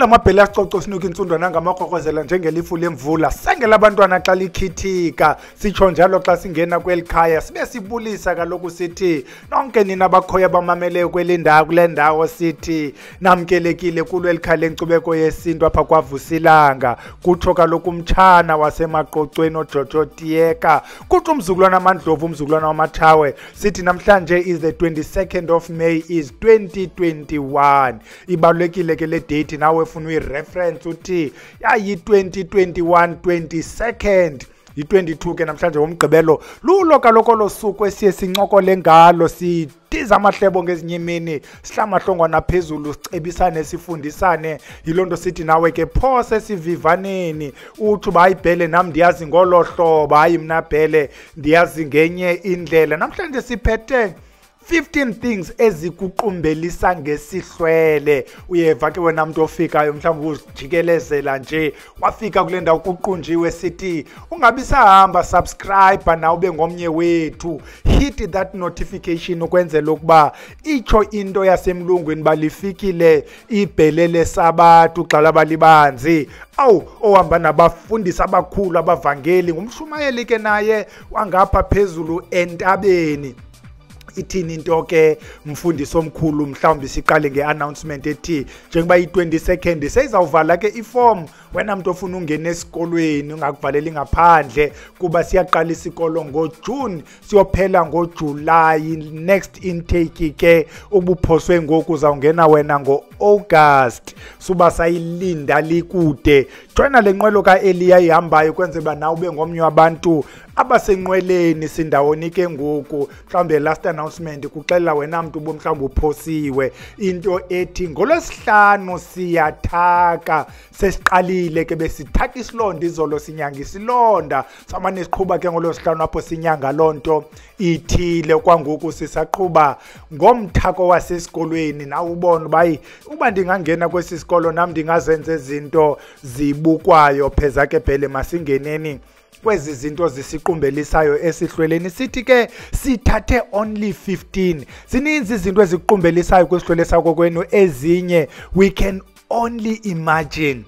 Amabhele acoco sinuka intsundo nangamakrokrozela njengelifu lemvula sengela abantwana xa likhithika sitsho njalo xa singena kweli khaya sibe sibulisa kaloku sithi nonke nina abakhoyo abamameleyo kweli ndawo kule ndawo sithi namkelekile kulo eli khaya lenkcubeko yesintu apha kwaVusilanga kutsho kaloku umtshana wasemaqocweni oJojo Tiyeka kutsho umzukulwana amaNdlovu umzukulwana wamaTshawe sithi namhlanje is the 22nd of May is 2021. Ibalulekile ke le date nawe ufuna uyi-reference uthi yayi-2021 22nd yi-22 ke namhlanje ngomgqibelo lulo kaloku olo suku esiye sincokole ngalo sidiza amahlebo ngezinye imini sihlamahlongwana phezulu sicebisane sifundisane. Yiloo nto sithi nawe ke phose sivivaneni uthi uba hayi Bhele nam ndiyazi ngolo hlobo, hayi mna Bhele ndiyazi ngenye indlela. Namhlanje siphethe 15 things ezikuqumbelisa ngesihlwele. Uyeva ke wena mntu ofikayo mhlawumbi uzijikelezela nje wafika kule ndawo kuqunjiwe sithi ungabi sahamba, subscribe nawe ube ngomnye wethu, hit that notification ukwenzela ukuba itsho into yasemlungwini balifikile ibhele lesabathu gxalaba libanzi. Awu ohamba nabafundisi abakhulu abavangeli ngumshumayeli ke naye wangapha phezulu entabeni. Ithini into ke mfundisi omkhulu? Mhlawumbi siqale nge-announcement ethi njengoba yi-22nd seyizawuvala ke iform wena mntu ofuna ungena esikolweni ungakuvaleli ngaphandle kuba siyaqala isikolo ngoJune siyophela ngoJuly. Next intake ke ubuphoswe ngoku uzawungena wena ngo-August, suba sayilinda likude. Joyina le nqwelo kaEliya ihambayo kwenzela uba nawe ube ngomnye wabantu abasenqweleni sindawoni ke ngoku. Mhlawumbe last announcement kuxelela wena mntu uba mhlawumbi uphosiwe into ethi ngolwesihlanu siyathaka. Sesiqalile ke besithaka isilonda izolo sinyanga isilonda samane siqhuba ke ngolwesihlanu apho sinyanga loo nto ithile. Kwangoku sisaqhuba ngomthako wasesikolweni nawe ubone uba hayi uba ndingangena kwesi sikolo nam ndingazenza izinto zibukwayo. Pheza ke Bhele masingeneni kwezi zinto zisiqumbelisayo esihlweleni. Sithi ke sithathe only 15. Zininzi izinto ezikuqumbelisayo kwisihlwele sakokwenu, ezinye we can only imagine,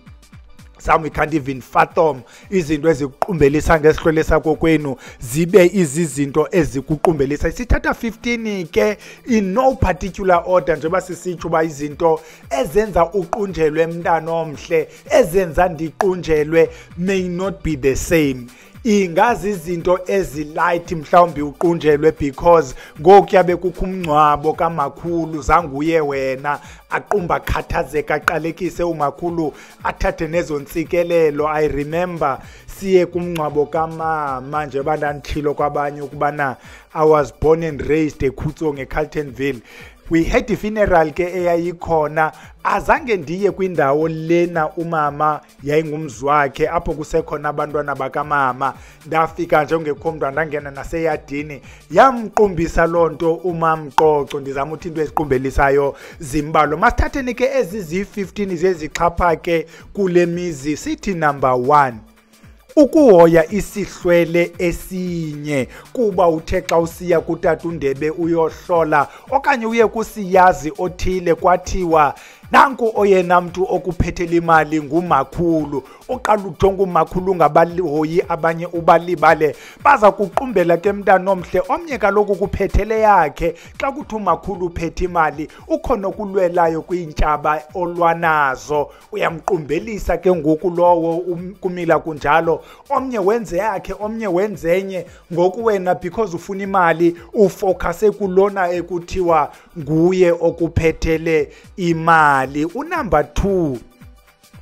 some we can't even fathom. Izinto ezikuqumbelisa ngesihlwele sakokwenu zibe izizinto ezikuqumbelisa. Sithatha 15 ke in no particular order njengoba sisitsho uba izinto ezenza uqunjelwe mntana omhle ezenza ndiqunjelwe may not be the same. Ingazi izinto ezilight mhlawumbi uqunjelwe because ngokuyabe kukho umngcwabo kamakhulu zanguye wena aqumba khathazeka aqalekise umakhulu athathe nezo ntsikelelo. I remember siye kumngcwabo kamama njengoba ndanditshilo kwabanye ukubana I was born and raised eKhutsong eCarltonville. We had a funeral ke eyayikhona, azange ndiye kwindawo lena umama yayingumzi wakhe apho kusekhona abantwana bakamama. Ndafika nje ungekho mntu andangena naseyadini yamqumbisa loo nto umamqoco. Ndizama uthi into eziqumbelisayo zimbalwa. Masithatheni ke ezi ziyi-15 zezixhaphake kule mizi. Sithi number 1, ukuhoya isihlwele esinye kuba uthe xa usiya kutata uNdebe uyohlola okanye uye kusiyazi othile kwathiwa nanku oyena mntu okuphethela imali ngumakhulu. Uqala ujonga umakhulu ungabahoyi abanye ubalibale, baza kuqumbela ke mntana omhle. Omnye kaloku kuphethele yakhe. Xa kuthi umakhulu uphethe imali ukhona okulwelayo kwiintshaba olwanazo, uyamqumbelisa ke ngoku lowo kumila kunjalo. Omnye wenze yakhe, omnye wenzenye. Ngoku wena because ufuna imali ufocuse kulona ekuthiwa nguye okuphethele imali. Unumber 2,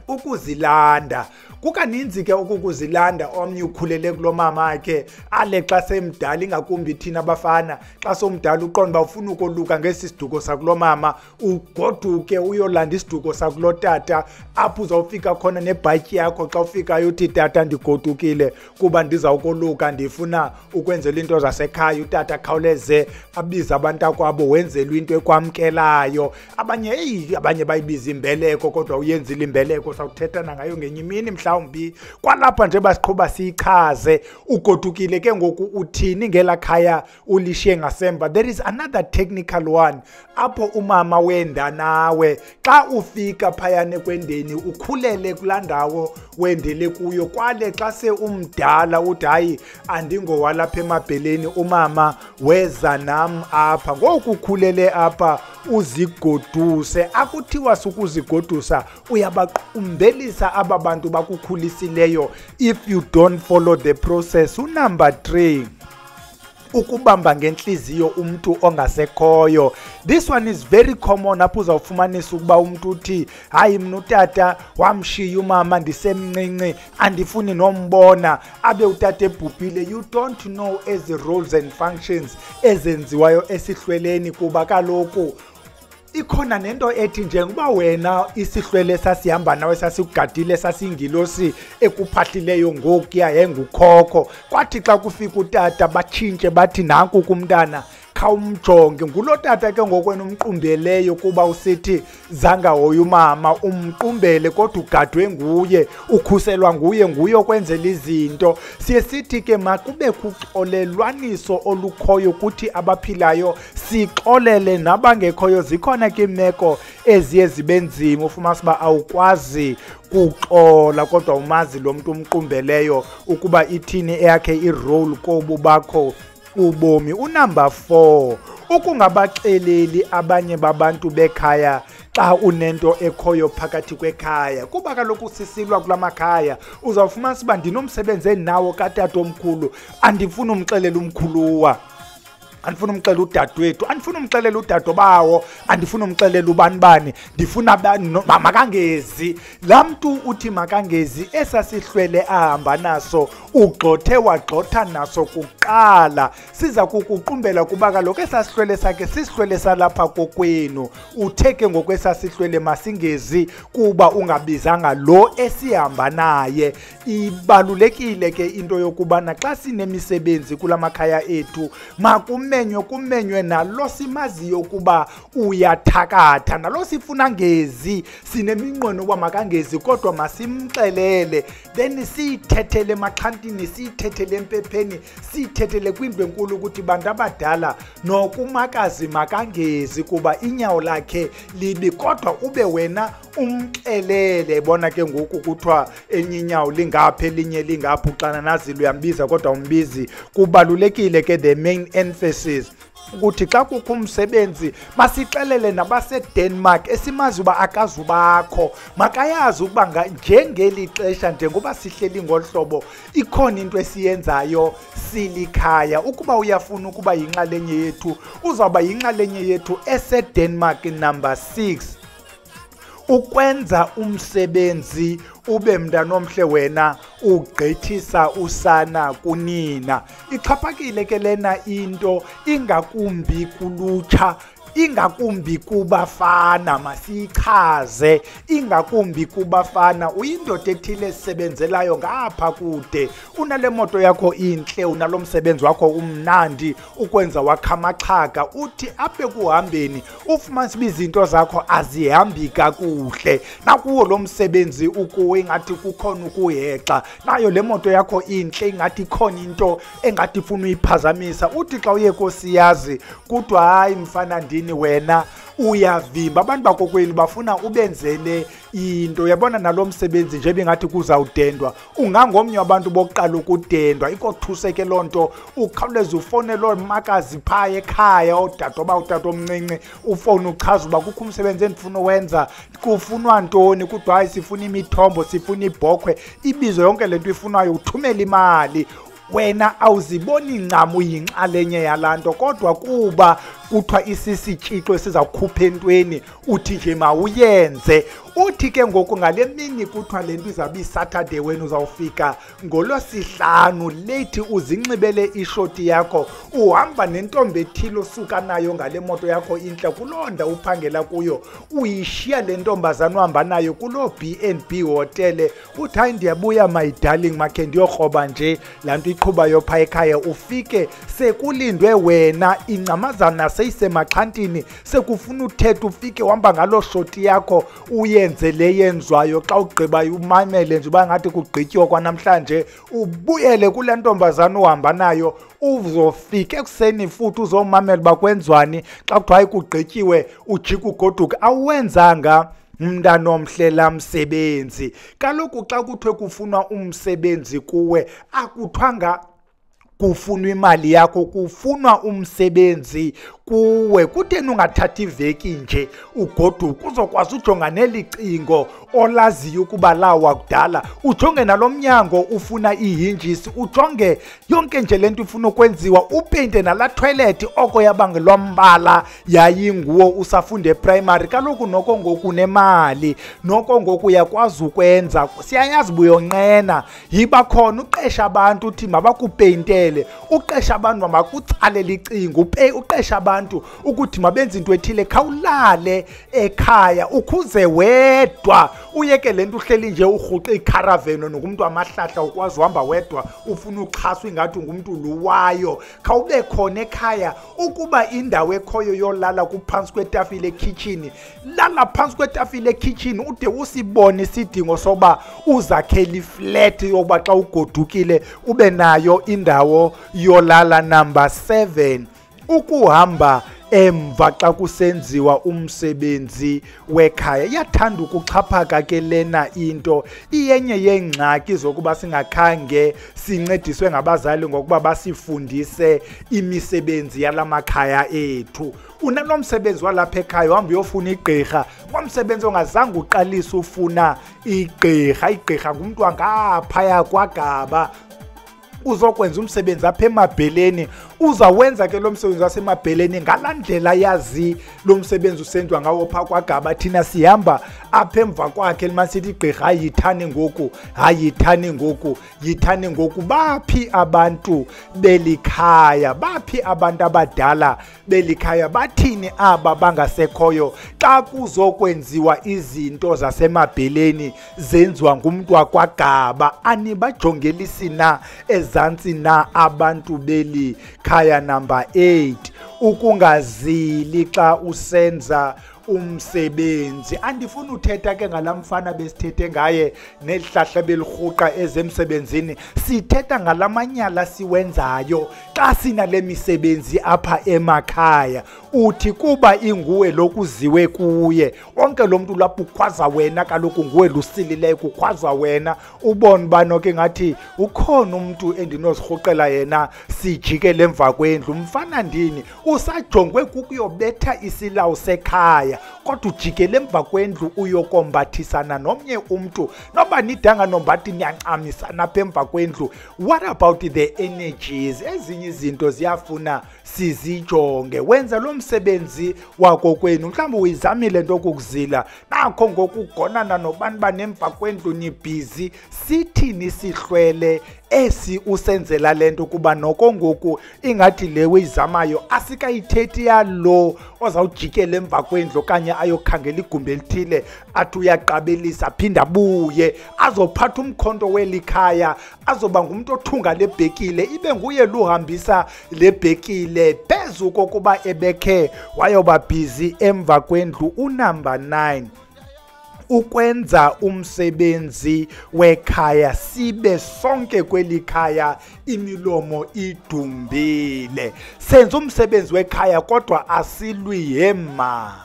ukuzilanda. Kukaninzi ke ukukuzilanda omnye ukhulele kulo mama ke ale xa semdala, ingakumbi thina abafana xa somdala uqonda uba ufuna ukoluka ngesi siduko sakulo mama, ugoduke uyolanda isiduko sakulo tata, apho uzawufika khona nebhatyi yakho. Xa ufikayo uthi, "Tata, ndigodukile kuba ndizawukoluka, ndifuna ukwenzela into zasekhaya." Utata akhawuleze abize abantakwabo, wenzelwe into ekwamkelayo. Abanye, eyi, abanye bayibiza imbeleko, kodwa uyenzile imbeleko, sawuthethana ngayo ngenye imini mhlawumbi kwalapha nje basiqhuba siyichaze. Ugodukile ke ngoku, uthini ngelaa khaya ulishiye ngasemva? There is another technical one apho umama wenda nawe. Xa ufika phayana ekwendeni, ukhulele kulaa ndawo wendele kuyo, kwale xa se umdala uthi, "Hayi, andingowalapha emabheleni, umama weza nam apha." Ngoku ukhulele apha, uzigoduse. Akuthiwa sukuzigodusa, uyabaqumbelisa aba bantu bakukhulisileyo if you don't follow the process. Unumber 3, ukubamba ngentliziyo umntu ongasekhoyo. This one is very common, apho uzawufumanisa ukuba umntu uthi, "Hayi, mna utata wamshiya umama ndisemncinci, andifuni nombona," abe utata ebhubhile. You don't know ezi roles and functions ezenziwayo esihlweleni, kuba kaloku ikhona nento ethi njengoba wena isihlwele sasihamba nawe, sasikugadile, sasiyingilosi ekuphahlileyo, ngokuya yengukhokho, kwathi xa kufika utata batshintshe, bathi, "Nanku kumntana, khawumjonge." Ngulo tata ke ngokwena umqumbeleyo, kuba usithi zangahoya umama, umqumbele, kodwa ugadwe nguye, ukhuselwa nguye, nguye okwenzela izinto. Siye sithi ke makubekho uxolelwaniso olukhoyo kuthi abaphilayo, sixolele nabangekhoyo. Zikhona ke iimeko eziye zibe nzima, ufumanisa uba awukwazi kuxola, kodwa umazi lo mntu umqumbeleyo ukuba ithini eyakhe irole kobu bakho ubomi. Unumber 4, ukungabaxeleli abanye babantu bekhaya xa unento ekhoyo phakathi kwekhaya, kuba kaloku sisilwa kula makhaya. Uzawufumanisa uba ndinomsebenzi endinawo katatomkhulu, andifuni umxelela umkhuluwa, andifuna umxelela udadewethu, andifuna umxelela udadobawo, andifuna umxelela ubani bani, ndifuna makangezi laa mntu. Uthi makangezi, esasihlwele ahamba naso ugxothe wagxotha naso kuqala, siza kukuqumbela, kuba kaloku esasihlwele sakhe sisihlwele salapha kokwenu. Uthe ke ngoku esasihlwele masingezi kuba ungabizanga lo esihamba naye. Ibalulekile ke into yokubana xa sinemisebenzi kula makhaya ethu, makumenywe, kumenywe nalo simaziyo ukuba uyathakatha, nalo sifuna ngezi, sineminqweno uba makangezi, kodwa masimxelele, then siyithethele emaxhantini, siyithethele empepheni, siyithethele kwindlu enkulu ukuthi, "Bantu abadala, nokumakazi makangezi kuba inyawo lakhe libi," kodwa ube wena umxelele. Bona ke ngoku kuthiwa elinye inyawo lingapha, elinye lingapha, uxananazile, uyambiza kodwa umbizi. Kubalulekile ke, the main emphasis ukuthi xa kukho umsebenzi masixelele nabaseDenmark esimazi uba akazubakho, makayazi ukuba njengeli xesha, njengoba sihleli ngolu hlobo, ikhona into esiyenzayo silikhaya. Ukuba uyafuna ukuba yinxalenye yethu, uzawuba yinxalenye yethu eseDenmark. Number 6, ukwenza umsebenzi ube mntanomhle wena ugqithisa usana kunina. Ixhaphakile ke lena into, ingakumbi kulutsha, ingakumbi kubafana. Masiyichaze, ingakumbi kubafana. Uyindoda ethile esebenzelayo ngapha kude, unale moto yakho intle, unalo msebenzi wakho umnandi, ukwenza wakha amaxhaka. Uthi apha ekuhambeni ufumanise uba izinto zakho azihambi kakuhle, nakuwo lo msebenzi ukuwo ingathi kukhona ukuhexa, nayo le moto yakho intle ingathi ikhona into engathi ifuna uyiphazamisa. Uthi xa uye kosiyazi kuthiwa, "Hayi, mfana ndini, wena uyavimba, abantu bakokwenu bafuna ubenzele into." Uyabona nalo msebenzi nje bengathi kuzawudendwa, ungangomnye wabantu bokuqala ukudendwa. Ikothuse ke loo nto, ukhawuleze ufowune loo makazi phaa ekhaya, oodadoba, utatomncinci, ufowune uchaze uba kukho umsebenzi endifuna uwenza, kufunwa ntoni? Kuthiwa, "Hayi, sifuna imithombo, sifuna ibhokhwe," ibizo yonke le nto ifunwayo, uthumele imali. Wena awuziboni ncam uyinxalenye yalaa nto, kodwa kuba kuthiwa isisitshixo esizawukhupha entweni, uthi nje mawuyenze. Uthi ke ngoku ngale mini kuthiwa le nto izawube iSaturday, wena uzawufika ngolwesihlanu late, uzinxibele ishoti yakho, uhamba nentombi ethile osuka nayo ngale moto yakho intle kuloo ndawo uphangela kuyo, uyishiya le ntombazana uhamba nayo kuloo B&B hotele, uthi hayi ndiyabuya my darling, makhe ndiyokroba nje laa nto iqhubayo phaa ekhaya. Ufike sekulindwe wena, ingcamazana seyisemaxhantini, sekufuna uthetha, ufike uhamba ngaloo shoti yakho uyenze le yenziwayo. Xa ugqibayo umamele nje uba ngathi kugqityiwe kwanamhlanje, ubuyele kule ntombazana uhamba nayo, uzofika ekuseni futhi uzomamela uba kwenziwani. Xa kuthiwa hayi kugqityiwe, ujike ugoduke. Awuwenzanga mntanomhle laa msebenzi. Kaloku xa kuthiwe kufunwa umsebenzi kuwe, akuthiwanga kufunwa imali yakho, kufunwa umsebenzi kuwe. Kutheni ungathathi iveki nje ugoduke, uzokwazi ujonga neli cingo olaziyo ukuba lawa kudala, ujonge nalo mnyango ufuna ihinjisi, ujonge yonke nje le nto ifuna ukwenziwa, upeyinte nalaa thoyilethi oko yabangelwa mbala yayinguwo usafunda eprimary. Kaloku noko ngoku unemali, noko ngoku uyakwazi ukwenza, siyayazi uba uyonqena. Yiba khona uqeshe abantu uthi mabakupeyintele, uqeshe abantu mabakutsalele icingo, uqeshe abantu ukuthi mabenze into ethile. Khawulale ekhaya ukhuze wedwa, uyeke le nto uhleli nje urhuqe ikharaveni nongumntu wamahlahla, ukwazi uhamba wedwa, ufuna uxhaswa ingathi ungumntu luwayo. Khawube khona ekhaya, ukuba indawo ekhoyo yolala kuphantsi kwetafile ekhitshini, lala phantsi kwetafile ekhitshini ude usibone isidingo soba uzakhele iflat yokuba xa ugodukile ube nayo indawo yolala. Number 7, ukuhamba emva xa kusenziwa umsebenzi wekhaya. Iyathanda ukuxhaphaka ke lena into, iyenye yeengxaki zokuba singakhange sincediswe ngabazali ngokuba basifundise imisebenzi yala makhaya ethu. Unalo msebenzi walapha ekhaya, uhamba uyofuna igqirha, ngomsebenzi ongazange uqalise ufuna igqirha. Igqirha ngumntu wangaphaya kwagaba, uzokwenza umsebenzi apha emabheleni, uzawenza ke lo msebenzi wasemabheleni ngalaa ndlela yazi lo msebenzi usenziwa ngawo phaa kwagaba. Thina sihamba apha emva kwakhe limasithi igqirha, hayi yithani ngoku, hayi yithani ngoku, yithani ngoku. Baphi abantu belikhaya? Baphi abantu abadala belikhaya? Bathini aba bangasekhoyo xa kuzokwenziwa izinto zasemabheleni zenziwa ngumntu wakwagaba? Anibajongelisi na ezantsi na abantu beli khaya? Number 8, ukungazili xa usenza umsebenzi. Andifuni uthetha ke ngalaa mfana besithethe ngaye nelihlahla belirhuqa ezemsebenzini, sithetha ngala manyala siwenzayo xa sinale misebenzi apha emakhaya. Uthi kuba inguwe lokuziwe kuye, wonke lo mntu lapho ukhwaza wena, kaloku nguwe lusilileyo, kukhwaza wena, ubone uba noko ingathi ukhona umntu endinozirhuqela yena sijikele emva kwendlu. Mfana ndini, usajongwe kukuyobetha isilawu sekhaya, kodwa ujikele emva kwendlu uyokombathisana nomnye umntu, noba nidanga nombathi niyancamisana apha emva kwendlu. What about the energies? Ezinye izinto ziyafuna sizijonge. Wenza lo msebenzi wakokwenu, mhlawumbi uyizamile into okukuzila, nakho ngoku ugonana nobantu banemva kwendlu nibhizi. Sithini sihlwele esi usenzela le nto kuba noko ngoku ingathi le uyizamayo asikayithethi yalo ozawujikela emva kwendlu okanye ayokhangela igumbi elithile athi uyaqabelisa aphinde abuye azophatha umkhonto weli khaya, azoba ngumntu othunga le bhekile, ibe nguye luhambisa le bhekile phezu kokuba ebekhe wayoba bhizi emva kwendlu. Unumber 9, ukwenza umsebenzi wekhaya sibe sonke kweli khaya imilomo idumbile. Senza umsebenzi wekhaya kodwa asilwi hema.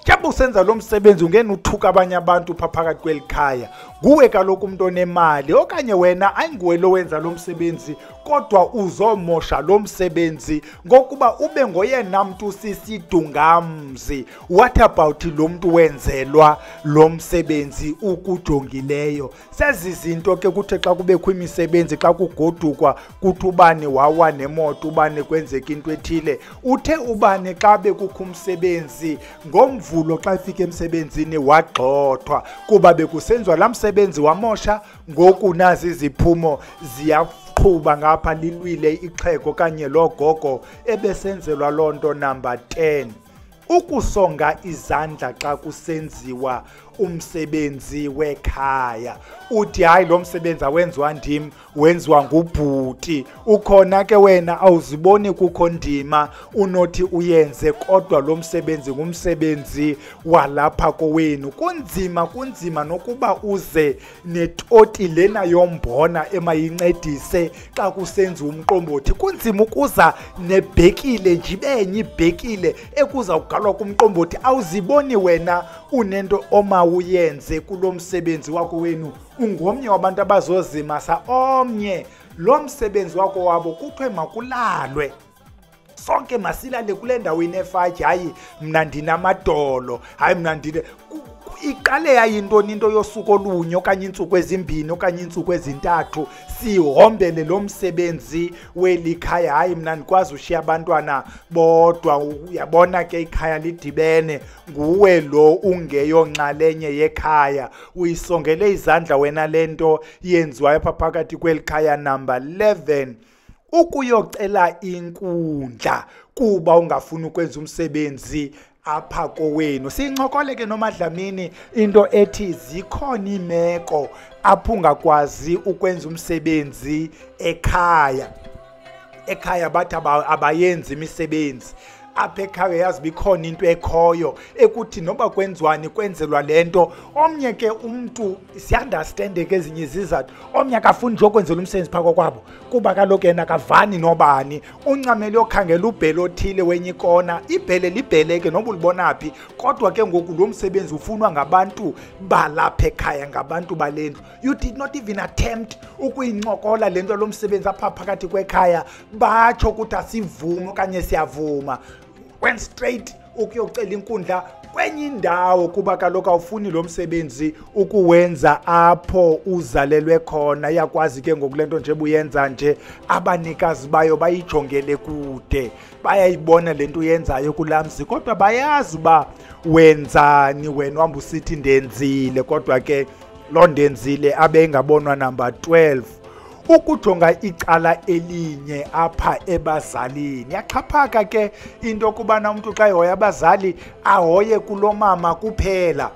Njengoba usenza lo msebenzi ungena uthuka abanye abantu pha phakathi kweli khaya, Nguwe kaloku umuntu onemali, okanye wena ayinguwe lo wenza lo msebenzi, kodwa uzomosha lo msebenzi ngokuba ube ngoyena mntu sisidungamzi. What about lo mntu wenzelwa lo msebenzi ukujongileyo? Sezi zinto ke kuthe xa kubekho imisebenzi, xa kugodukwa, kuthi ubani wawa nemoto, ubani kwenzeka into ethile. Uthe ubani xa bekukho umsebenzi ngoMvulo, xa efika emsebenzini wagxothwa kuba bekusenziwa laa msebenzi, wamosha. Ngoku nazi iziphumo ziyaqhuba ngapha, lilwile ixhego okanye loo gogo ebesenzelwa loo nto. Number 10, ukusonga izandla xa kusenziwa umsebenzi wekhaya. Uthi hayi, lo msebenzi awenziwa ndim, wenziwa ngubhuti. Ukhona ke wena awuziboni kukho ndima unothi uyenze, kodwa lo msebenzi ngumsebenzi walapha kowenu. Kunzima, kunzima nokuba uze netoti lena yombona emayincedise xa kusenziwa umqombothi. Kunzima ukuza nebhekile nje, ibe enye ibhekile ekuza kugalwa kumqombothi. Awuziboni wena unento omawuyenze kulo msebenzi wakho wenu. Ungomnye wabantu abazozimasa omnye lo msebenzi wakho wabo. Kuthiwe makulalwe sonke, masilale kule ndawo inefatyi. Hayi, mna ndinamadolo, hayi, mna ndine. Iqale yayintoni into yosuku olunye okanye iintsuku ezimbini okanye iintsuku ezintathu, sihombele lo msebenzi weli khaya. Hayi, mna ndikwazi ushiya abantwana bodwa. Uyabona ke, ikhaya lidibene, nguwe lo ungeyonxalenye yekhaya, uyisongele izandla wena le nto yenziwayo apha phakathi kweli khaya. Number 11, ukuyocela inkundla kuba ungafuni ukwenza umsebenzi apha kowenu. Siyincokole ke noMadlamini into ethi zikhona iimeko apho ungakwazi ukwenza umsebenzi ekhaya. Ekhaya bathi abayenzi imisebenzi apha ekhaya. Yazi bikhona into ekhoyo ekuthi noba kwenziwani, kwenzelwa le nto. Omnye ke umntu, siya-understande ke ezinye izizathu, omnye akafuni nje ukwenzela umsebenzi phaa kokwabo kuba kaloku yena akavani nobani, uncamele uyokhangela ubhele othile wenye ikona. Ibhele libhele ke noba ulibona phi, kodwa ke ngoku lo msebenzi ufunwa ngabantu balapha ekhaya, ngabantu bale ndlu. You did not even attempt ukuyincokola le nto, lo msebenzi apha phakathi kwekhaya, batsho ukuthi asivumi okanye siyavuma. Went straight ukuyocela inkundla kwenye indawo kuba kaloku awufuni lo msebenzi ukuwenza apho uzalelwe khona. Iyakwazi ke ngoku le nto nje buyenza nje, abanikazi bayo bayijongele kude, bayayibona le nto uyenzayo kulaa mzi, kodwa bayazi uba wenzani. Wena uhamba usithi ndenzile, kodwa ke loo ndenzile abe engabonwa. Number 12, ukujonga icala elinye apha ebazalini. Yaxhaphaka ke into yokubana umntu xa ehoya abazali ahoye kulo mama kuphela,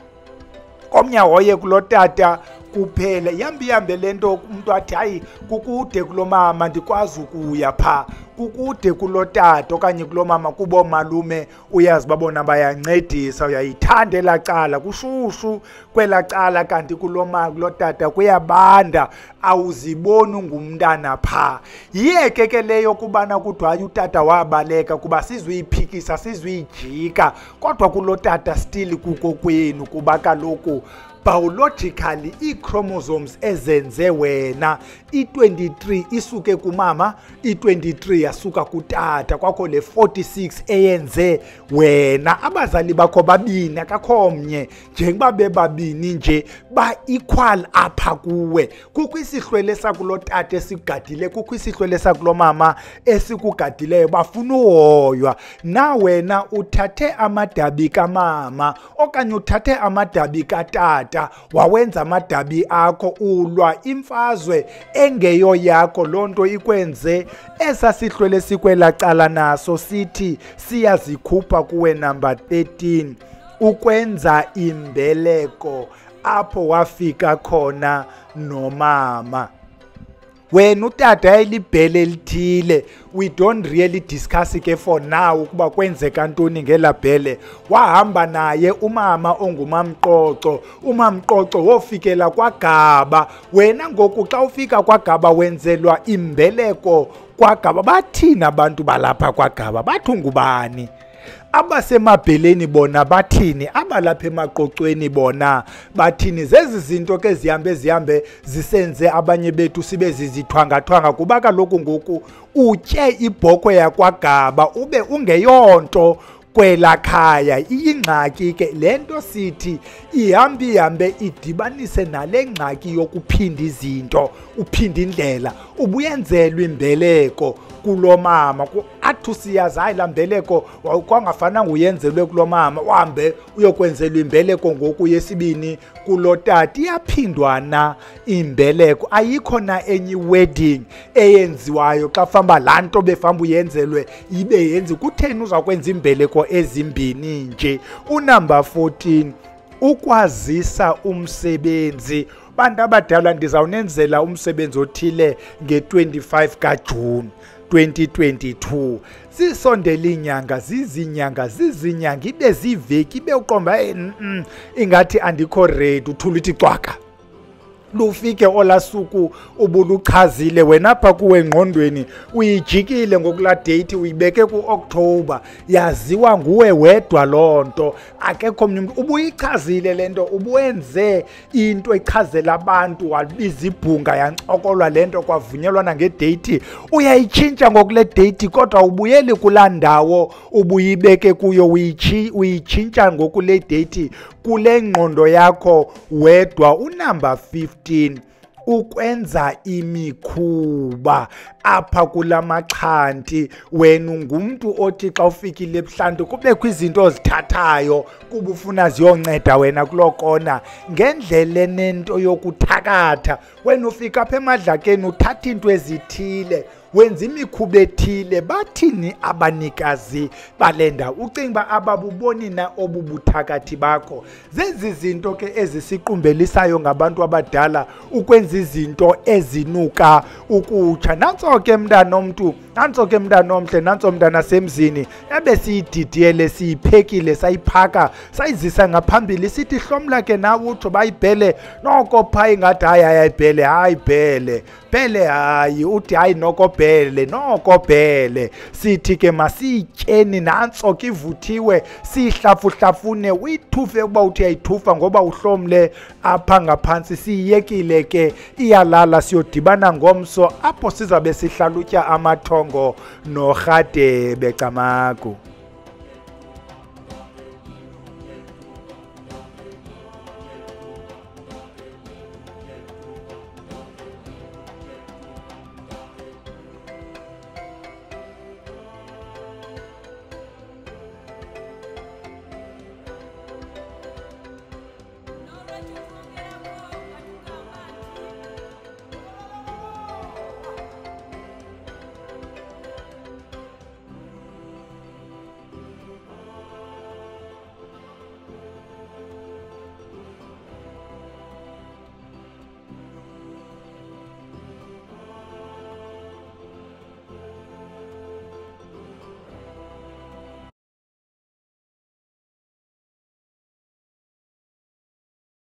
komnye ahoye kulo tata kuphela. Ihambe ihambe le nto, umntu athi hayi, kukude kulo mama, ndikwazi ukuya phaa, kukude kulo tata okanye kulo mama, kuboomalume uyazi babona bayancedisa, uyayithanda elaa cala, kushushu kwelaa cala, kanti kulo tata kuyabanda, awuziboni ungumntana phaa. Yiyeke ke leyo kubana kuthiwa hayi, utata wabaleka, kuba sizuyiphikisa, sizuyijika, kodwa kulo tata still kukokwenu, kuba kaloku biologically ii-chromosomes ezenze wena, i-23 isuke kumama, i-23 yasuka kutata, kwakho le 46 eyenze wena. Abazali bakho babini, akakho omnye, njengoba bebabini nje ba-equal apha kuwe. Kukho isihlwele sakulo tata esikugadile, kukho isihlwele sakulo mama esikugadileyo, bafuna uhoywa. Na wena uthathe amadabi kamama okanye uthathe amadabi katata, wawenza amadabi akho, ulwa imfazwe engeyo yakho. Loo nto ikwenze esa sihlwele sikwelaa cala naso sithi siyazikhupha kuwe. Number 13, ukwenza imbeleko apho wafika khona nomama. Wena utata yayilibhele elithile, we don't really discuss ke for now ukuba kwenzeka ntoni ngelaa bhele. Wahamba naye umama ongumamqoco, umamqoco wofikela kwaGaba. Wena ngoku xa ufika kwaGaba wenzelwa imbeleko kwaGaba. Bathini abantu balapha kwaGaba? Bathi ungubani? Abasemabheleni bona bathini? Abalapha emaqoqweni bona bathini? Zezi zinto ke zihambe zisenze abanye bethu sibe zizithwangathwanga, kuba kaloku ngoku utye ibhokhwe yakwaGaba ube ungeyonto kwelakhaya. Iyingxaki ke le nto, sithi ihambe idibanise nale ngxaki yokuphinda izinto, uphinda indlela. Ubuyenzelwa imbeleko kulo mama, athi usiyazi hayi laa mbeleko kwangafananga uyenzelwe kulo mama, uhambe uyokwenzelwa imbeleko ngoku yesibini kulo tata. Iyaphindwa na imbeleko? Ayikho na enye i-wedding eyenziwayo xa famba laa nto befamba uyenzelwe ibe yenzi? Kutheni uza kwenza imbeleko ezimbini nje? Unumber 14, ukwazisa umsebenzi. Bantu abadala, ndizawunenzela umsebenzi othile nge-25 kaJuni 2022. Zisondele iinyanga, zizinyanga, zizinyanga, ibe ziveki, ibe uqomba hey, ingathi andikho ready, uthula uthi cwaka. Lufike olaa suku ubuluchazile wena apha kuwe engqondweni, uyijikile ngokulaa date, uyibeke ku-October, yaziwa nguwe wedwa loo nto, akekho omnye umntu. Ubuyichazile le nto, ubuwenze into echazela abantu, wabiza ibhunga, yancokolwa le nto, kwavunyelwana ngedeyithi. Uyayitshintsha ngokule deyithi, kodwa ubuyeli kulaa ndawo ubuyibeke kuyo, uyitshintsha ngokule deyithi kule ngqondo yakho wedwa. Unumber 15, ukwenza imikhuba apha kulamaxhanti. Wena ungumntu othi xa ufikile ebuhlanti kubekho izinto ozithathayo kuba ufuna ziyonceda wena kuloo kona, ngendlela enento yokuthakatha. Wena ufika apha emadlakeni uthatha into ezithile, wenza imikhuba ethile. Bathini abanikazi bale ndawo? Ucinga uba ababuboni na obu buthakathi bakho? Zezi zinto ke ezisiqumbelisayo ngabantu abadala, ukwenza izinto ezinuka ukutsha. Nantso ke mntanomntu, nantso ke mntanomhle, nantso mntanasemzini ebesiyididiyele, siyiphekile, sayiphaka, sayizisa ngaphambili, sithi hlomla ke nawe utsho bayibhele noko phaa, ingathi hayi hayi bhele, hayi bhele bhele, hayi uthi hayi noko bhele, noko bhele. Sithi ke masiyityeni, nantso ke ivuthiwe, siyihlafuhlafune, uyithufe ukuba uthi uyayithufa ngoba uhlomle apha ngaphantsi. Siyiyekile ke iyalala, siyodibana ngomso apho sizabe sihlalutya amathongo norhadebe. Camagu.